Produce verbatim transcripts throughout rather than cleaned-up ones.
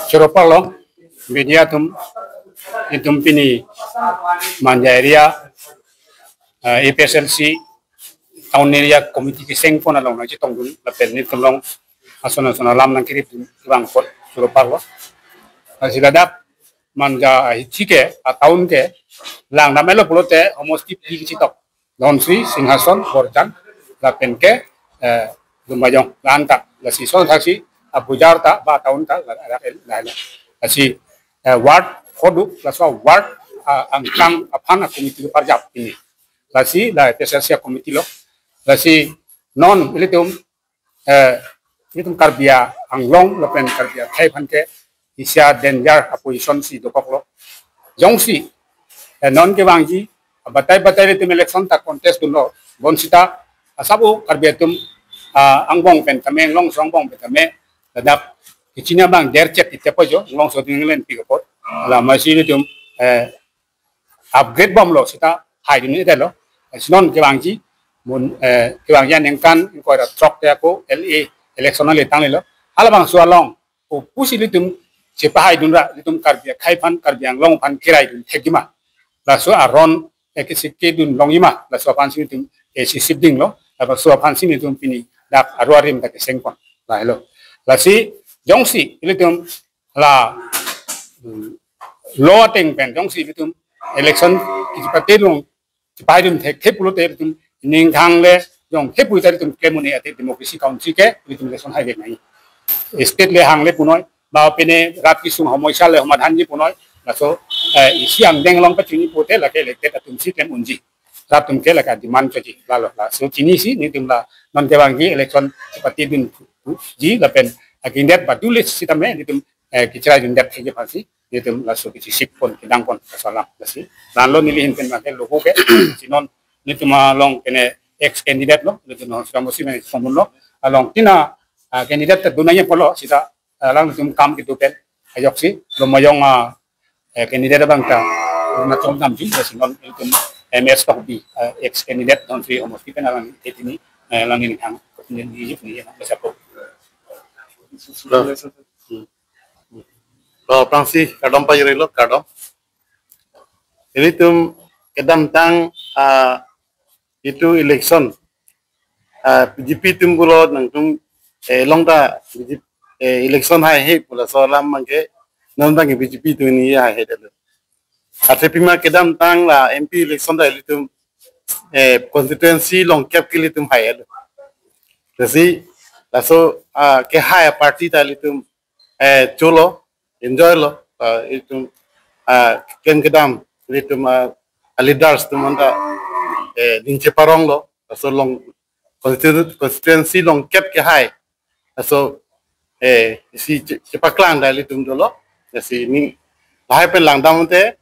Choro parlo, media atum, itum pini Manja area, eh, A P H L C, town area committee keseng pon along nangchetongdun, lapen nelitum along ason ason alam nangkirip dun, kevang apot, choro parlo. Lasi ladak Manja ahithi ke, a town ke, langdam-etlo pulote, homosti phli kechitok. Dhonsiri, Singhason, Borjan, lapen ke, eh, Lumbajong, la-an ta, lasi son thaksi, a bojar ta, ba town ta, la, la, la, la. Lasi, eh, ward, pho do, laso ward, ah, angkang aphan a committee parjap pini. Lasi, la A P H L C a committee lo. Lasi, non, ilitum, eh, itum Karbi Anglong lapen Karbi akhei aphan ke isi a danger a position si dokoklo. Jongsi, eh, non kevangji, batai batai ilitum election ta contest dunlo, bonsita, asabo Karbi atum, ah, angbong pen tame, Anglongso angbong pen tame, ladak kechini abang derchet ite po jo, Anglongso dinglen pi apot. La masi ilitum, eh, upgrade bomlo sita haidun-etlo. Lasi non kevangji, mun, eh, kevangji aningkan ingkoi ra throk te ako L A election ale tanglelo. Halabangso along, o pusi ilitum chepahaidun ra, ilitum Karbi akhei aphan, Karbi Anglong aphan kiraidun thekji ma. Laso aron, eh, kesik kedun longji ma, laso aphan si ilitum, eh, sisip dinglo, laso aphan si ilitum pini dak aro arim ta keseng pon. Lahelo. Lasi, jongsi, ilitum, la, hmm, law ateng pen jongsi ilitum election kechipate long, chepahaidun thek, thek pulote ilitum ningthangle jong thek pulote ilitum klem un-e ate democracy country ke ilitum election haivek nangji. State le hangle punoi, ba pine rat kesung homosya le somadhanji punoi, laso, eh, isi angdeng along pachini pute lake elected atum si klem unji. Rat atum ke lake demand choji, lalo, laso chinisi nelitum la non kevangji election chepatedunji lapen akindet ba dule sitame nelitum, eh, kechiraidundet thekji aphan si nelitum laso kechisik pon kedang pon laso alam lasi. La-anlo neli ahin pen abangke loko ke, si non nelitum along kene ex candidate lo, nelitum non sudah musim yang sombun lo, along tina, ah, candidate ta dunanya polo sita, ah, alangtum kam kedo pen, ajoksi Lumbajong, ah, eh, candidate abang ta, na chom damji, lasi non nelitum M S Tokbi, eh, ex candidate Dhonsiri homosti pen alang ite pini, eh, alang neli hang, neli, neli, neli, neli, neli, Hmm. Lo, aphrangsi kardom pajirlo, kardom. Ilitum kedamtang, ah, itum election, ah, B J P atum pulo nangtum, eh, long ta B J P, eh, election haihe pu laso alam abangke, non abangke B J P atum ni haihedetlo. Athe pima kedamtang la M P election ta ilitum, eh, constituency longkep ke ilitum hailo. Lasi, laso, ah, kehai a party ta ilitum, eh, cholo, enjoy lo, ah, itum, ah, klem kedam, itum, ah, a leaders atum anta, eh, dingche paronglo, laso long constitu-, constituency longkep kehai, laso, eh, isi che-, chepaklang ta ilitum dolo, lasi ning, lahai pen langdam te,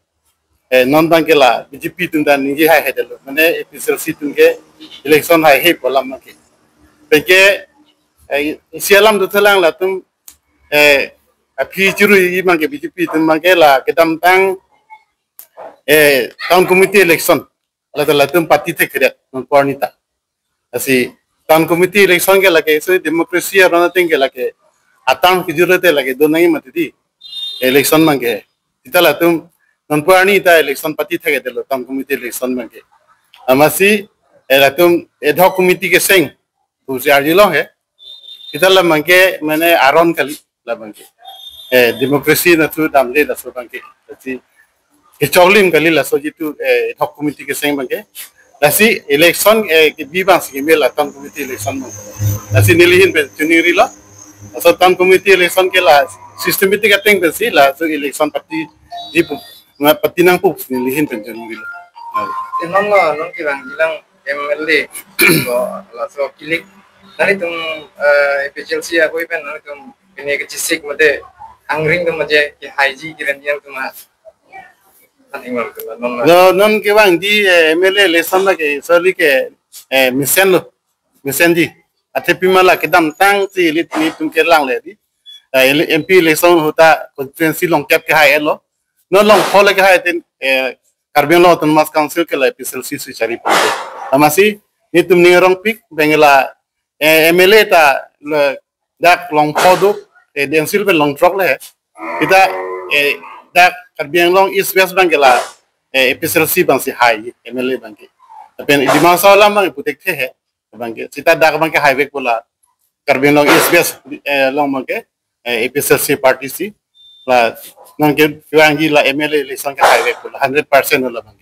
eh, non abangke la B J P atum ta ningje haihedetlo. Mane A P H L C atum ke election haihe pu alam abangke. Penke, eh, isi alam dothelang latum, eh, aphi chirui abangke B J P atum abangke la kedamtang, eh, town committee election. La ta latum party thekthedet non pu arni ta. Lasi town committee election ke lake, so democracy aron ateng ke lake, atam kejut lote lake do nangji mati di. Election abangke. Sita latum non pu arni ta election party thekthedetlo town committee election abangke. Amatsi, eh, latum ad hoc committee keseng pusi arjulong he. Sita la abangke mane aron kali la abangke. Eh, democracy nathu damle laso abangke. Lasi kechoklim kali laso jitu, eh, ad hoc committee keseng abangke. Lasi election, eh, kebi abangsi keme la town committee election abang. Lasi neli ahin pen choningrilo. Laso town committee election ke la systematic ateng pensi laso election party di pu, na party nangpu neli ahin pen choningrilo. Te non lo, non kevangjilang M L A lo, laso kilik. Nanglitum, eh, A P H L C ahoi pen nanglitum pine kechisik mate angring atum aje kehaiji keremji atum ha. Aning lo, non lo. No, non kevangji, eh, M L A election lake, sorry ke, eh, mesenlo. Mesenji. Athe pima la kedamtang si ili nelitum kelang le di. Eh, ili M P election ahut ta constituency longkep kehailo. Non longpho le kehai tin, eh, Karbi Anglong Autonomous Council ke la A P H L C si chari pon. Amatsi, nelitum ning arongpik, bengela, eh, M L A ta le dak longpho do, eh, D M C L pen longthrok le. Sita, eh, dak Karbi Anglong East West abangke la, eh, A P H L C abangsi hai, M L A abangke. Lapen Dima Hasao alam abang puthekthe he. Abangke, sita dak abangke haivekpo la. Karbi Anglong East West, eh, along abangke, eh, A P H L C party si. La, nangke kevangji la M L A election ke haivekpo la. Hundred percent la abangke.